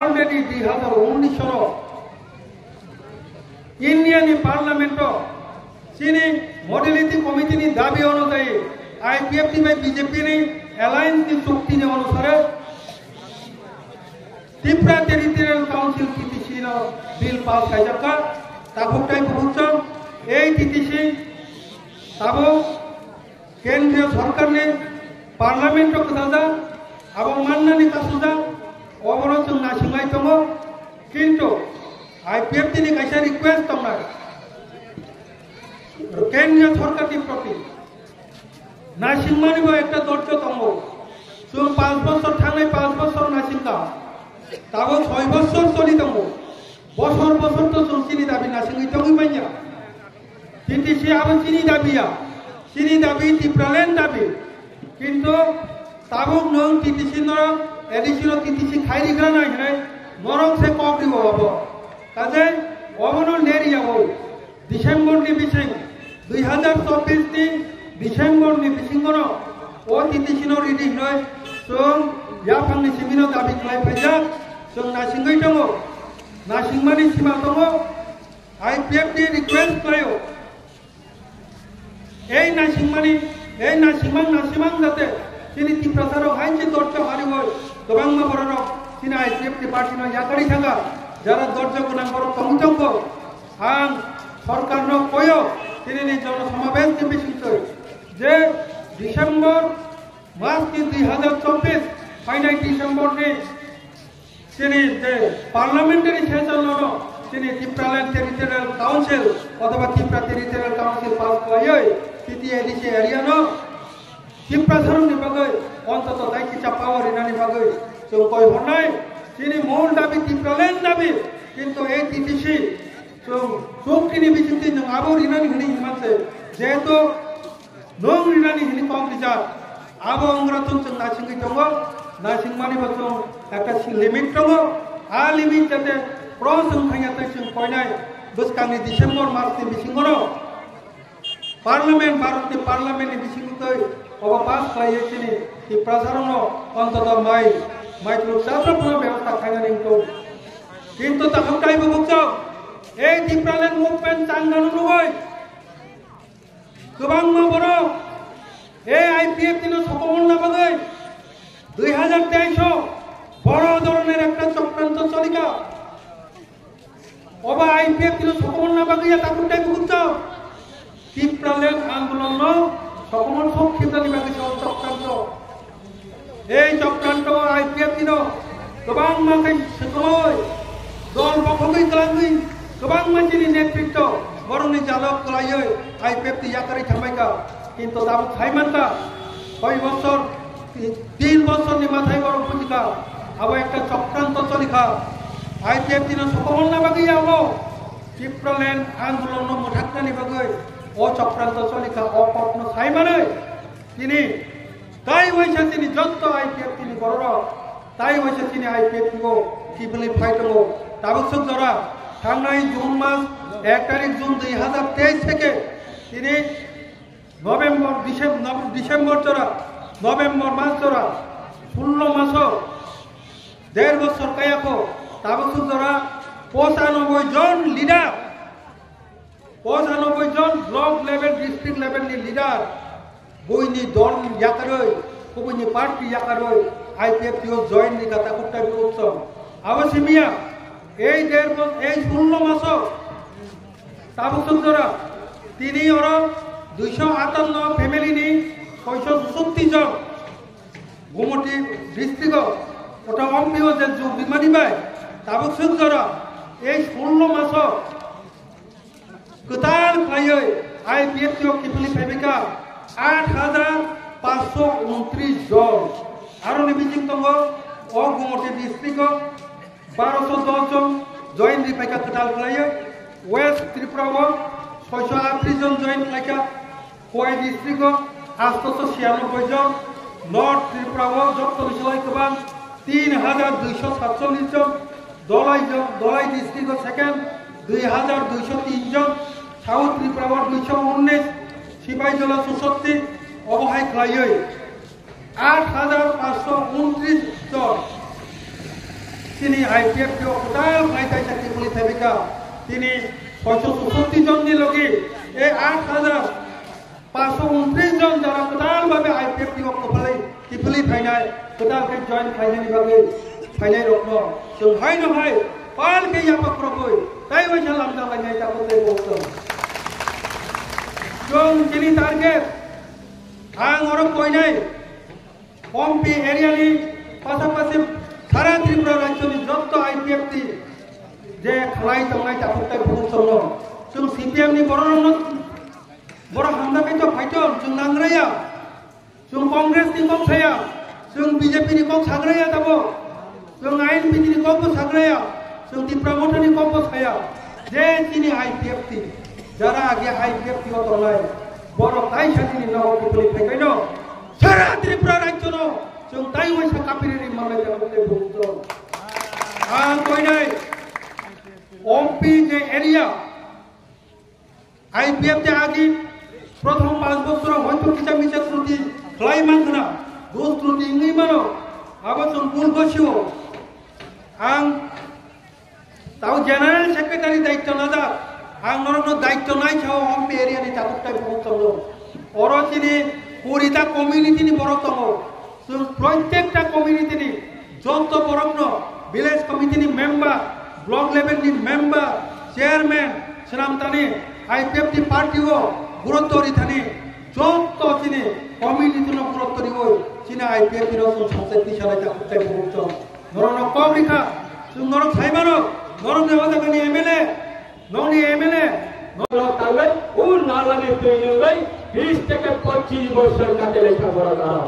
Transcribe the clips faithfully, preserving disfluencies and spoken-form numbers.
Already dui hazar unnish sono India ni Parliament o chini Modality Committee ni dabi onujayi I P F T bai B J P ni alliance ni chukti ni onusare Tripura Territorial Council T T C no bill pass khaijak kha, takhuk tai bukhuk chwng ei T T C tabuk Kendriya Sorkar ni Parliament o kwchajak, abo mannani kasujak, obono chwng nasinglai tongo. Kintu I P F T ni kaisa request tongnai Kendriya Sorkar ni proti, naisingmani bo ekta dorjo tongo. Chwng panch bosor thangnai, panch bosor nasingkha, tabuk soi bosor choli tongo. Bosor bosor to chwng chini dabi nasingwi tongwi manya. T T C abo chini dabi ya. Chini dabi Tipraland dabi. Kintu tabuk nwng T T C no, A D C no T T C khai rigra nai hinai norok se kok ribo abo. Kaje obono neri ya o. December ni bising, dui hazar chobbish ni December ni bisingono o T T C no ridi hinoi chwng yaphangni simino dabi khlai phaijak, chwng nasingwi tongo, nasingmani sima tongo, I P F T request khlaio. Ei nasingmani, ei nasingmang nasingmang jate chini Tiprasa rok hainse dorjo harioi kwbangma bororok chini I P F T party no yakari thangkha, jara dorjo gwnang borok tongwi tongkho. Ang sorkarno koyo, tinini jono samabes ni bisingtwi je December mas ni dui hazar chobbish, phainai December ni chini je parliamentary session no chini Tipraland Territorial Council othoba Tripura Territorial Council pass khlaiwi T T A D C area no Tiprasarokni bagwi ontoto tai kisa power rinani bagwi chwng koi hwnai. Chini mul dabi Tipraland dabi, kintu A T T C chwng chuktini bisingtwi nwng abo rinani hwnwi himma se, jehetu nwng rinani hwnwi kok rijak, abo wngwra chwng chwng naisingwi tongo, naisingmani bo chwng ekta si limit tongo, a limit jate cross wng thangya tei chwng koinai bwskangni December masni bisingono Parliament, Bharatni Parliamentni bisingtwi obo pass khlaiwi chini Tiprasarokno ontoto mai, mai twluk chaprokno bebosta khainani wngkho. Kintu takhuk taibo bukchok, ei Tipraland movement changano nugwi kwbangma borok ei I P F T no sokomorna bagwi dui hazar teis o boro doroner ekta chokranto cholikha. Oba I P F T no sokomorna bagwi ya takhuk tai bukhuk chok. Tipraland andolon no sokomor sok khibnani bagwi se o chokranto. Ei chokranto I P F T no kwbangma khe swkangwi dol bokhogwi kwlangwi kwbangma chini netritwo borokni jalo kwlaiwi I P F T yakarwi thangbaikha. Kintu tabuk sai mankha, soi bosor, tin bosorni mathai borok bujikha, abo ekta chokranto cholikha. I P F T no sokomorna bagwi abo Tipraland andolonno mwthaknani bagwi o chokranto cholikha, o kokno sai manwi tini tai waisa chini jotto I P F T ni bororok, tai waisa chini I P F T o kiphilwi phai tongo. Tabuk swk jora thangnai June mas ek tarik June dui hazar teis theke tini November, Decem-, Nov-, December jora, November mas jora, sullo maso der bosor kayakho, tabuk swk jora pochanoboi jon leader, pochanoboi jon block level, district level ni leader, buini dol yakarwi, kubuini party yakarwi, I P F T o join ni kata kuktai bukchong. Abo simiya, ei der bos-, ei sullo maso, Tabuk swk jora, tini oro duiso atanno family ni soiso susutti jon Gumoti district o kota M P O je jug bimani bai tabuk swk jora ei sullo maso kwtal khlaiwi I P F T o kiphilwi phaibikha aat hajar panchsho untris jon. Aroni bising tongo o Gumoti district o Baroso dos jon join riphaikha kwtal khlaiwi, West Tripura o soiso atris jon join khlaikha, Khowai district o atsoso siyanoboi jon, North Tripura o jottoni slai kwbang tin hajar duiso satchollis jon, Dholai jon, Dholai district o second dui hajar duiso tin jon, South Tripura o duiso unnis, Sipaijala susotti, obo hai khlaiwi aat hajar panchsho untris jon. Tini I P F T o kwtal khlai taisa kiphilwi phaibikha. Tini soiso chusukti jonni logi e aat hajar paanso untris jon jara kwtal babe I P F T o kwphali kiphilwi phainai, kwtal khe join khlainani bagwi phainai rokno chwng haino hai pal khe yapha khorokwi tai waisa lamjak lainai tabuk tei bokchwng. Chwng chini target ang oro koinai Ompi area ni pasapasi sara Tripura rajyo ni jotto I P F T je khlai tongnai takhuk tai bukhuk chwng no. Chwng C P M ni borok rokno borok hamjakgwi to phaiton chwng nangraya. Chwng Congress ni kok saya, chwng B J P ni kok sagraya tabo, chwng I N P T ni kok bo sagraya, chwng Tipra Motha ni kok bo saya. Je chini I P F T, jara age I P F T o tongnai, borok tai sa chini nogo kiphilwi phaibaino. Sara Tripura rajyo no chwng tai waisa kapiri ri manlai tabuk tei bukhuk chwng. Ang koinai Ompi je area, I P F T agi prothom panch bochoro hoito kisa misa truti khlai mankha na, dos truti wngwi mano, abo chwng bul gosio. Ang tao General Secretary daityo najak, ang norokno daityo nai sao Ompi area ni tabuk tai bukhuk tongo. Oro chini kurita community ni borok tongo. Chwng proitekta community ni jotto borokno village committee ni member, block level ni member, chairman swnam thani, I P F T party o gurutto ri thani, jotto chini community no gurutto riwi chini I P F T no chwng sangsai tisa lai ta kuchai bukuk chwng. Norok no kok rikha, chwng norok sai mano, norok ni o jaga ni M L A, nokni M L A, norok tangwi, o nala ni twi nungwi, bis theke pochis bosor kate lekha borok aro.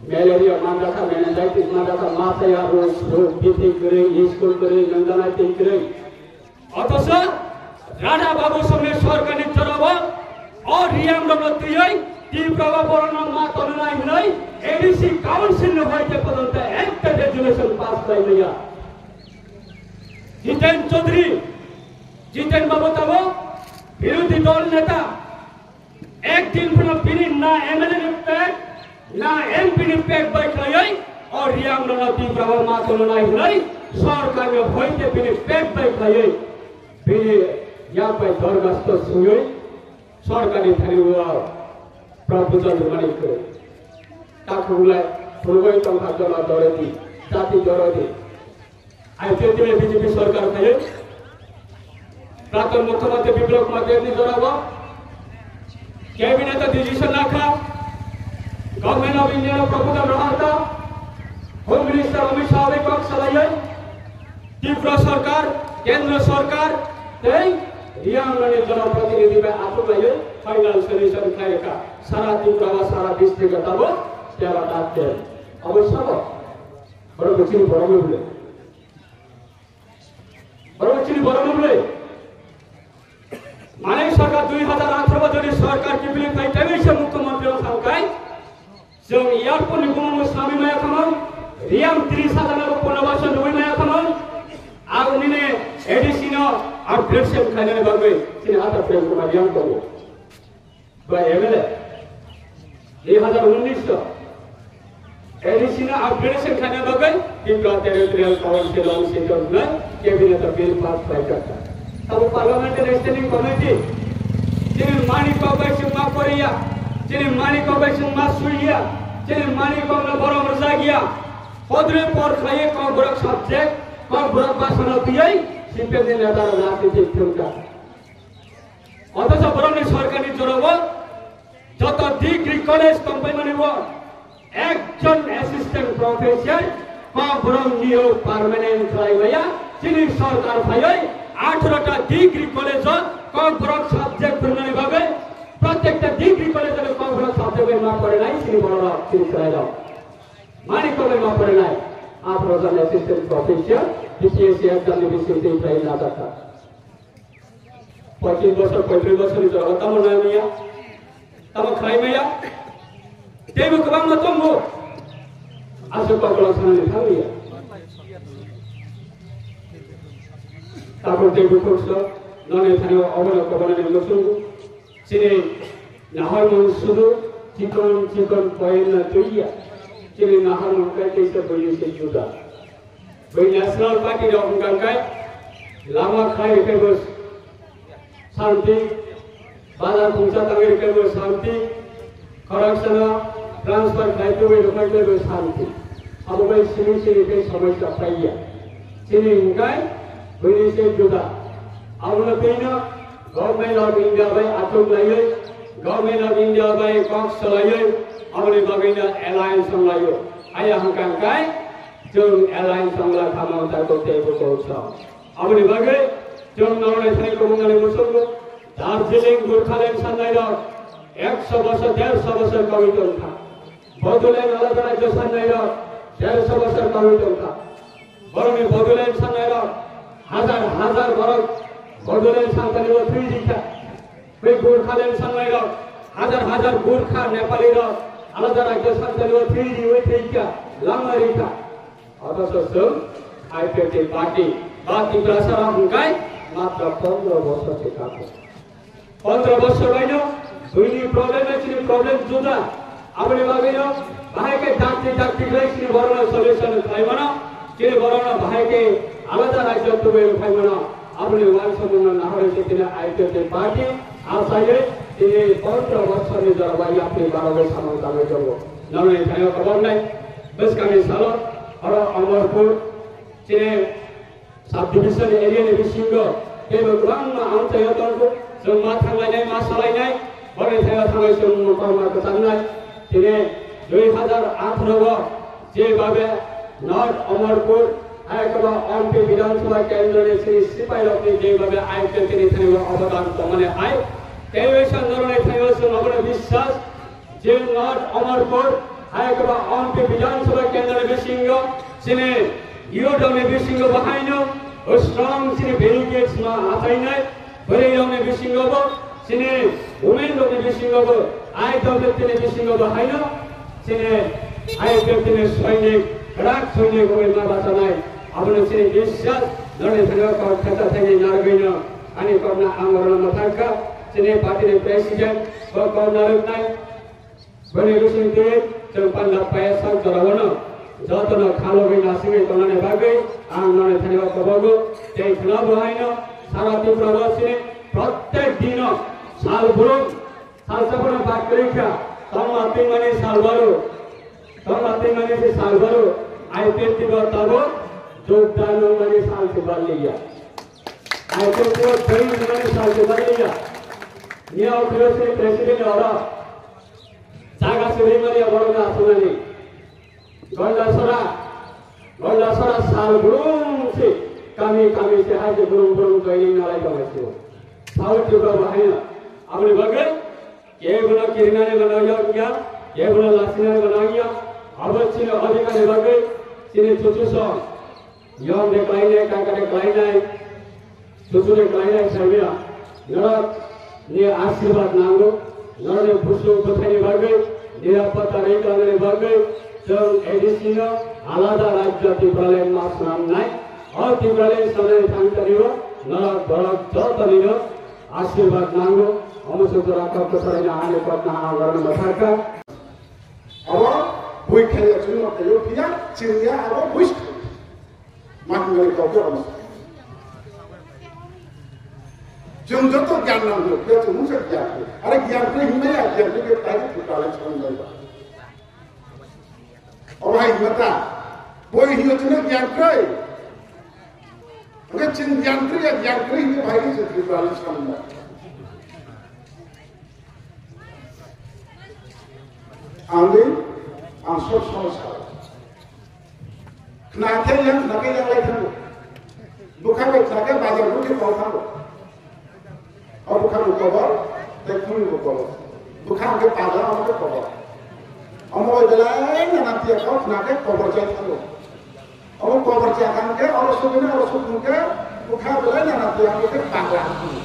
Malaria manjakha, meningitis manjakha, masaya rog, rog, bithi kwrwi, school kwrwi, nungjanai twi kwrwi. Othocho Radha Babu Somni sorkarni jorabo o Reang rokno twiwi Tipra o borokno ma tongnai hwnwi A D C council ni hoite pojonto ekta resolution pass khlai maya. Jiten Chaudhary, Jiten Babu tabo birodhi dol neta, ek din phano bini na M L A ni pek, na M P ni pek bai khlaiwi o Reang rokno Tipra o ma tongnai hwnwi sorkar ni hoite bini pek bai khlaiwi bini yak bai dorgasto swiwi sorkar ni thani o proposal rwmani kwrwi. Takhuk le phunugwi tongkha jono dorodi, jati dorodi. I P F T ni B J P sorkar phaiwi Praton Mukhyamantri Biplab Kumar Deb ni jorao Cabinet o decision nakha, Government of India no proposal rohorkha, Home Minister Amit Shah bai kok salaiwi Tripura sorkar, Kendra sorkar tei Reang ni jonoprotinidhi bai achuk laiwi final solution khlai rwkha. Sara Tripura o sara district o tabuk tera dak tei. Obo sabo. Borok bo chini borok no bwle. Borok chini borok no bwle. Manik Sarkar dui hazar atharo bojorni sarkar kiphilwi phai tei se mukhyamantri wng thangkai. Chwng airport ni bumung swngwi maya khamang. Reang tris hazar no punabhasan rwwi maya khamang. Ang nini A D C no upgrade se khlainani bagwi chini ata Prem Kumar Reang tongo. Ba M L A dui hazar unnish o A D C no upgradation khaina bagwi Tripura Territorial Council o sitwng hwnwi cabinet o bill pass khlaijak kha. Abo parliamentary standing committee chini mani kok bai chwng ma poriya, chini mani kok bai chwng ma suiya, chini mani kok no borom rwjakya. Hodre por khlaiwi Kokborok subject, Kokborok bhasha no twiwi C P M ni neta rok rajniti thwngkha. Othocho borokni sorkarni jorao joto degree college tongpaimani o ekjon assistant professor Kokborok nio permanent khlai maya. Chini sorkar phaiwi atharo ta degree college o Kokborok subject phwrwngnani bagwi, prottekta degree college o Kokborok subject bai ma porinai chini bororok, chini chwrairok. Mani kok bai ma porinai atharo jon assistant professor B P S C exam ni bisingtwi khlai najakha. Poichis bosor, poichis bosor ni jora tamo nai maya, tamo khlai maya, teibo kwbangma tongo. Aswk kokolo sanani thang liya. Tabuk tei bukhuk sok, noni thani obono kobolani muchungo. Chini naharmung sudu chikon chikon point no twiya. Chini naharmung kai kaisa buini se juda. Bai National Party rok hwnkha khe lama khlai rwkhe bo santi, bazar khungsa tangwi rwkhe bo santi, khoroksano transfer khlai tubui rwkhe bo santi. Abo bai simi simi khe somosya phaiya. Chini hwnkhe buini se juda. Abono twi no Government of India bai achuk laiwi, Government of India bai kok salaiwi, aboni bagwi no alliance wng laio. Aya hwnkha khe chwng alliance wng la kha Mamata kok tei bukhuk song. Aboni bagwi chwng norok thani kubungnani muchungo Darjeeling Gurkhaland sannairok ekso bosor, derso bosor kagwi tongkha. Bodoland alada rajyo sannairok derso bosor kagwi tongkha. Borokni Bodoland sannairok hajar hajar borok Bodoland sangkani o thwi rikha. Bai Gurkhaland sannairok hajar hajar Gurkha Nepalirok alada rajyo sangkani o thwi riwi thwikha, lama rikha. Othocho chwng I P F T party ba Tiprasa rok hwnkhe matro pondro bosor se kako. Pondro bosor baino buini problem bai chini problem juda. Aboni bagwino bahai khe dakti dakti khlai chini borokno solution khlai mano, chini borokno bahai khe alada rajyo tubui khlai mano. Aboni uansukmungno nahorwi se tini I P F T party asaiwi tini pondro bosorni jorbai yapri barogwi samung tangwi tongo. Nokni thaio kwbangni bwskangni salo oro Amarpur chini subdivision area ni bisingo teibo kwbangma amchaio tongo. Chwng ma thanglainai, ma salainai, borokni thaio thangwi chwng mokol ma kwchangnai. Tini dui hazar atharo o je babe North Amarpur, hai kwbang Ompi Bidhan Sabha Kendra ni sri sipai rok ni je babe I P F T ni thani o obodan tongmani hai. Teibo chwng norok ni thaio chwng obono biswas Chini North Amarpur, hai kwbang Ompi Bidhan Sabha Kendra ni bisingo, chini youth rok ni bisingo bo haino, strong chini barricades ma achainai, bwrwi rok ni bisingo bo, chini women rok ni bisingo bo, I W T ni bisingo bo haino, chini I P F T ni sainik, kwrak sainik rok ma bachanai, abono chini biswas, norni thani o kok khecha thani narwgwino, ani kokno ang orono mwthangkha, chini party ni president, bo kok narwknai, Bini bisingtwi chwng panda paya sak jorao no jotono khalogwi nasingwi tongnani bagwi ang noni thani o kobogo tei khwlabo haino sara Tripura o chini prottek dino sal brum salsa bono bak kwrwi kha tongma twimani sal baro tongma twimani se sal baro I P F T o tabuk jogdan wngmani sal se barliya I P F T o join wngmani sal se barliya niya o khwlai se president oro Jaga se rimani borok na asonani. Gondasora, Gondasora sal burung si kami kami si hai se burung burung joining nalai tong hai se. South Tripura bahai na. Aboni bagwi kebono kirinani mano ya ya, kebono lasinani mano ya. Abo chini adhikar ni bagwi chini chuchu song. Yom de klainai, kaka de klainai, susune klainai saimia. Norok ni asirwad nango, norok ni busu bwthaini bagwi, nirapotta rwi tongmani bagwi, chwng A D C no alada rajya Tipraland ma swnamnai. O Tipraland swnamnai thangtani o norok borok joto nino asirwad nango. Omo se jora kok kwcharaino ani kokno ang oroni mwthakha. Abo bui khayo chwngno khayo phiya chwngya abo bui. Mani mani kok khe omo. Chwng joto gyan nangno, khe chwng mungsa gyan khe. Are gyan khe hinmaya, gyan khe khe tai khe talent chwng nai ba. Obo hai hinma ta. Boi hinma chwngno gyan khe. Oke chwng gyan khe ya, gyan khe hinma bai khe chwng talent chwng nai. Ang di, ang sok sok sa. Khna khe yang, khna khe yang lai thango. Bwkha bai khna khe bazar rok khe tong thango. O bwkha bo kobor, tei khumui bo kobor. Bwkha hwnkhe pagra, omo khe kobor. Omo bai belai nana tiya kho, khna khe kobor jai thango. Omo kobor chakha hwnkhe, oro sugwini, oro sugwini hwnkhe, bwkha belai nana tiya hwnkhe pagra hwnkhe.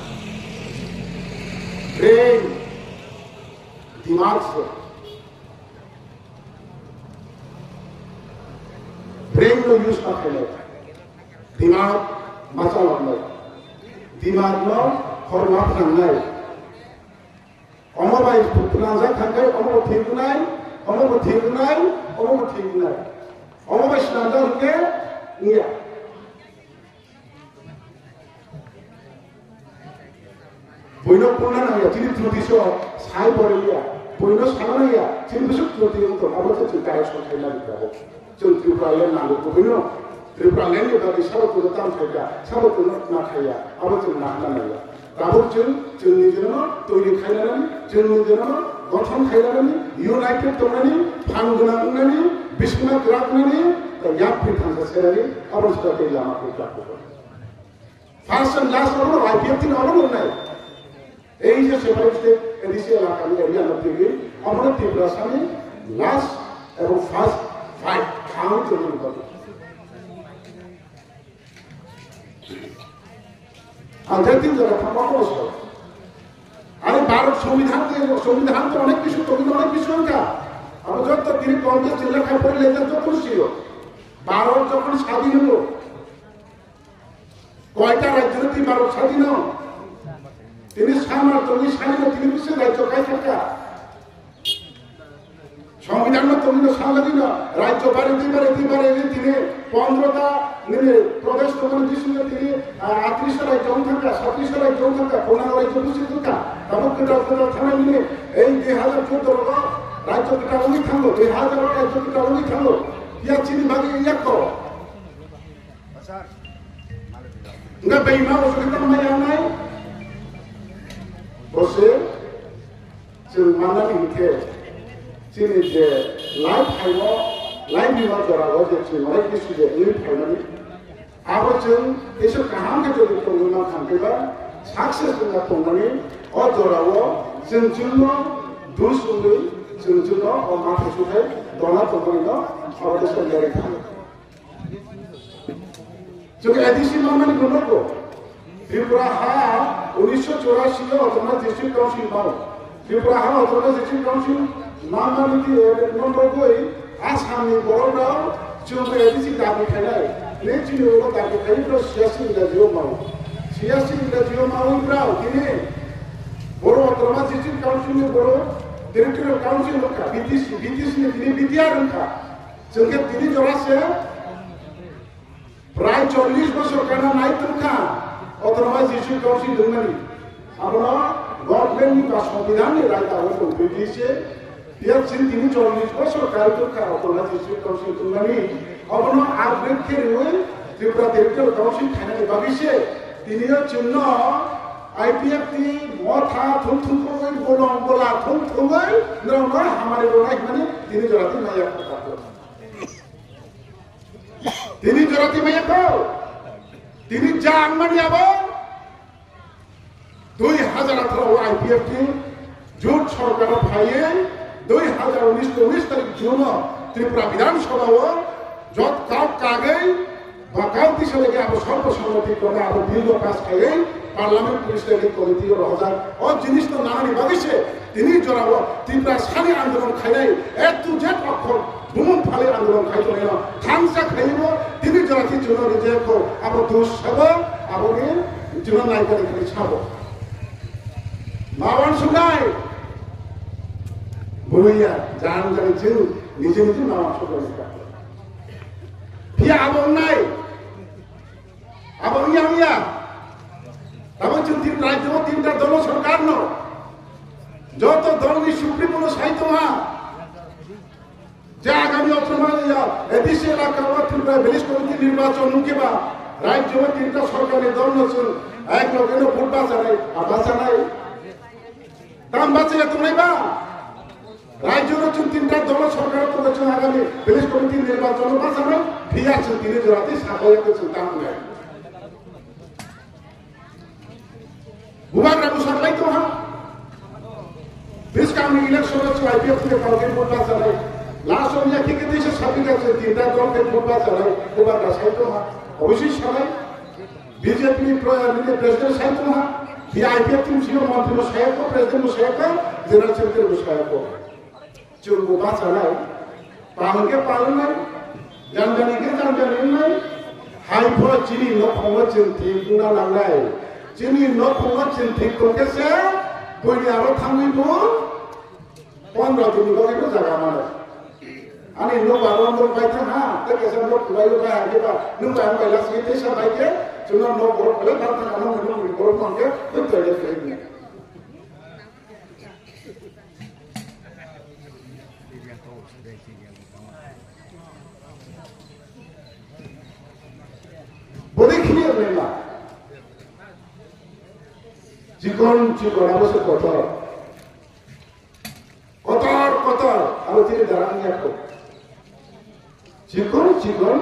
Brain, dimag se. Brain no use ma khainai. Dimag ma chaloknai. Dimag no khorma phnangnai. Omo bai phnangjak thangkhai omo bo thik wngnai, omo bo thik wngnai, omo bo thik wngnai. Omo bai swnamjak hwnkhe Iya. Buino purna nangya, chini truti so sai pore iya. Buino sana nangya, chini busuk truti wngtong, abo se chwng correction khaina nangya. Chwng Tripura land nango, buino Tripura land ni bagwi sabo kuno tam khaika, sabo kuno na khaya, abo chwng nahna nangya. Tabuk chwng, chwng nijino toiri khainani, chwng nijino gothon khainani, united tongnani, phan gwnang wngnani, bisingma kwrak wngnani, tei yapri thangsa serani, abo se tei lama kwrak. First and last obo I P F T ni obo nai. Ei je separate state A D C elakani area no twiwi, omo Tiprasani last ebong first fight khaui tongmani bagwi. Ang je tin jaga thangma kono sabo. Are Bharat Songbidan je, Songbidan to onek kichu, Songbidan onek kichu wngkha. Abo jotto tini Congress jila khai pore lejar jotto silo. Bharat jokhon sadin holo, koita rajyo tini Bharat sadin holo. Tini samar tongwi sadin holo, tini bwswk rajyo khai thangkha. Songbidan no tongwi no salagwi no rajyo bari di bari di bari di tini pondro ta nini prodesh tongmani bisingo tini, ah, atris ta rajyo wng thangkha, satris ta rajyo wng thangkha, khornang rajyo busi thangkha. Tabuk kwtal kwtal thangnaimani ei dui hazar chuddo rogo rajyo kwtal wngwi thango, dui hazar o rajyo kwtal wngwi thango. Ya chini bagwi yak kho. Nga beima o sugita maya nai. Bose. Chwng manani hinkhe chini je life phaino, life ni o jorao je chwng onek khe sujak wngwi phaimani, abo chwng teisa kaham khe jodi tongwi mankha hinkhe ba success wngna tongmani o jorao chwng chwngno dus wngwi chwng chwngno o mathai suthai dona tongmani no abo teisa lerwi thango. Chwng A D C manmani bo nogo. Tripura ha unisho churashi o Autonomous District Council mao. Tripura ha Autonomous District Council manmani ti, eh, no nogoi Assam ni borok rao chwng A D C dabi khainai. Ne chini ulo dabi khai bro siyasi indaji o mao. Siyasi indaji o mao bro tini boro Autonomous District Council ni boro Territorial Council wngkha, B T C, B T C ni tini B T R wngkha. Chwng khe tini jora se prai chollish bosor kana nai tongkha Autonomous District Council wngmani. Abono government ni ba Songbidan ni right abo tongtwi di se. Phiya chwng tini chollish bosor kai tongkha Autonomous District Council wngmani. Abono upgrade khe rwui Tripura Territorial Council khainani bagwi se tini o chwngno I P F T motha thum thum thumwi bolong bola thum thumwi norokno hamari rwnai hwnmani tini jora twi maya kha. Tini jora twi maya kho. Tini jang mani abo dui hazar atharo o I P F T jut sorkar phaiye dui hazar unis unis tarik June o Tripura Bidhan Sabha o jot kok kagwi ba kok tisa lagi abo sorbo sommoti kona abo bill no pass khaiye Parliament Legislative Committee o rohojak. O jinis no nanani bagwi se tini jora o Tripura sani andolon khainai A to Z okhor Bumung phali andolon khai tongnaino thansa khaibo tini jora thi chwngno rijekho abo dus sabo aboni chwngno naikani khani sabo. Mawan sunai buruya jan jani chwng niji niji mawan sunai. Phiya abo wngnai. Abo wngya wngya. Tamo chwng tin rajyo o tinta dolo sorkar no. Joto dol ni supremo no sai tongha. Je agami Autonomous ya A D C elaka o Tripura Village Committee nirbachon nungkhe ba rajyo o tinta sorkar ni dol no chwng ek loge no vote bachanai, a bachanai. Tam bachaya tongnai ba? Rajyo no chwng tinta dolo sorkar tongo chwng agami village committee nirbachon no bachanai, phiya chwng tini jora tei sakoya khe chwng tam wngnai. Bubagra bwsa khlai tongha. Bwskang ni election o chwng I P F T ni kok khe vote bachanai. Last o ya khe khe teisa sabika chwng tinta dol khe vote bachanai. Bubagra sai tongha. Obviously sanai. B J P ni pro-, nini president sai tongha, P I P F team sino montri bo saya ko, president bo saya ko, general secretary bo saya ko. Chwng bo bachanai, pahang khe pahangnai, janjani khe janjani wngnai, hai pho chini nokhongo chwng thik wngna nangnai. Chini nokhongo chwng thik tongkhe se, buini aro thangwi bo pondro din ni bagwi bo jaga mano. Ani nuk ba rom rom bai thang ha, tei kaisa nuk bai bai ha khe ba, nuk bai bai last week tei sa bai khe, chwngno nok borok belai bang thang, ano nuk ni borok mang khe, nuk bai khe. Boni khiya lela. Chikon chikon abo se kotor. Kotor kotor abo tini darang yakko. Chikon chikon.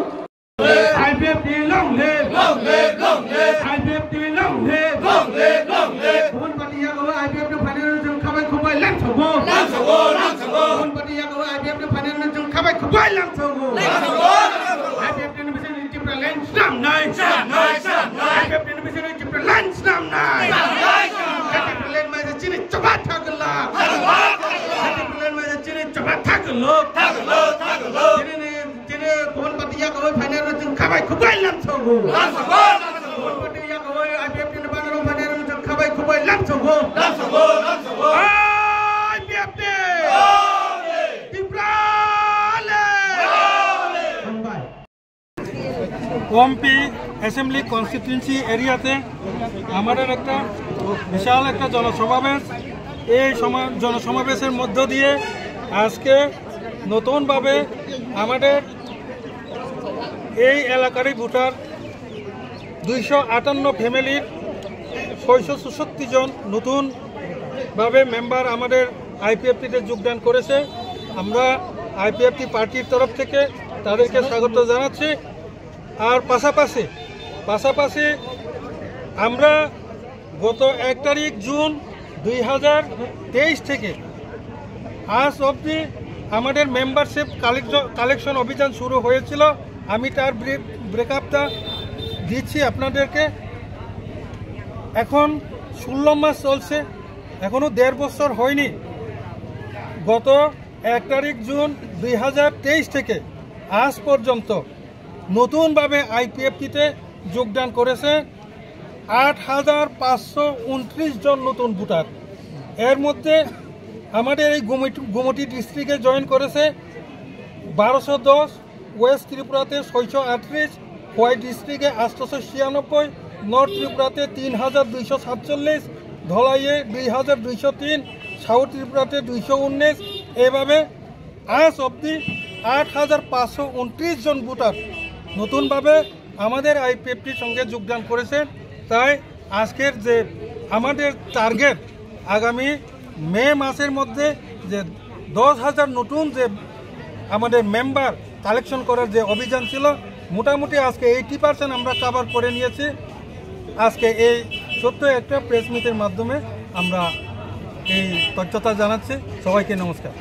I P F T long live! Long live, long live! I P F T long live! Long live, long live! Bhuban Bhatia yago I P F T phainairok chwng khabai khubai langsago! Langsago, langsago! Bhuban Bhatia yago I P F T phainairok chwng khabai khubai langsago! Langsago, langsago! I P F T ni bisingtwi Tipraland snamnai! Snamnai, snamnai! I P F T ni bisingtwi Tipraland snamnai! Snamnai, snamnai! Tipraland mai chini choba thagla! Thagla, thagla! Tipraland mai chini choba thagla! Thagla, thagla! Chini ni Tini Bhuban Bhatia yago phainairok chwng khabai khubai langsago. Langsago, langsago. Bhuban Bhatia yago I P F T ni phainairok chwng khabai khubai langsago. Langsago, langsago. I P F T! Tipraland! Hambai. Ompi Assembly Constituency এরিয়াতে আমাদের একটা বিশাল একটা জনসমাবেশ। এই সমা-, জনসমাবেশের মধ্য দিয়ে আজকে নতুনভাবে আমাদের এই এলাকারই ভোটার দুইশো আটান্ন ফ্যামিলির ছয়শো চৌষট্টি জন নতুনভাবে মেম্বার আমাদের আইপিএফটিতে যোগদান করেছে। আমরা আইপিএফটি পার্টির তরফ থেকে তাদেরকে স্বাগত জানাচ্ছি। আর পাশাপাশি, পাশাপাশি আমরা গত এক তারিখ জুন দুই হাজার তেইশ থেকে আজ অবধি আমাদের মেম্বারশিপ কালেকশন, কালেকশন অভিযান শুরু হয়েছিল। আমি তার ব্রে-, ব্রেকআপটা দিচ্ছি আপনাদেরকে। এখন ষোলো মাস চলছে, এখনও দেড় বছর হয়নি। গত এক তারিখ জুন দুই হাজার তেইশ থেকে আজ পর্যন্ত নতুনভাবে আইপিএফটিতে যোগদান করেছে আট হাজার পাঁচশো উনত্রিশ জন নতুন ভোটার। এর মধ্যে আমাদের এই গুমটি, গুমটি ডিস্ট্রিক্টে জয়েন করেছে বারোশো দশ, ওয়েস্ট ত্রিপুরাতে ছয়শো আটত্রিশ, খোয়াই ডিস্ট্রিক্টে আটশোশো ছিয়ানব্বই, নর্থ ত্রিপুরাতে তিন হাজার দুইশো সাতচল্লিশ, ধলাইয়ে দুই হাজার দুইশো তিন, সাউথ ত্রিপুরাতে দুইশো উনিশ। এভাবে আজ অবধি আট হাজার পাঁচশো উনত্রিশ জন ভোটার নতুনভাবে আমাদের আইপিএফটির সঙ্গে যোগদান করেছেন। তাই আজকের যে আমাদের টার্গেট, আগামী মে মাসের মধ্যে যে দশ হাজার নতুন যে আমাদের মেম্বার কালেকশন করার যে অভিযান ছিল, মোটামুটি আজকে এইটি পার্সেন্ট আমরা কভার করে নিয়েছি। আজকে এই ছোট্ট একটা প্রেস মিটের মাধ্যমে আমরা এই তথ্যটা জানাচ্ছি। সবাইকে নমস্কার।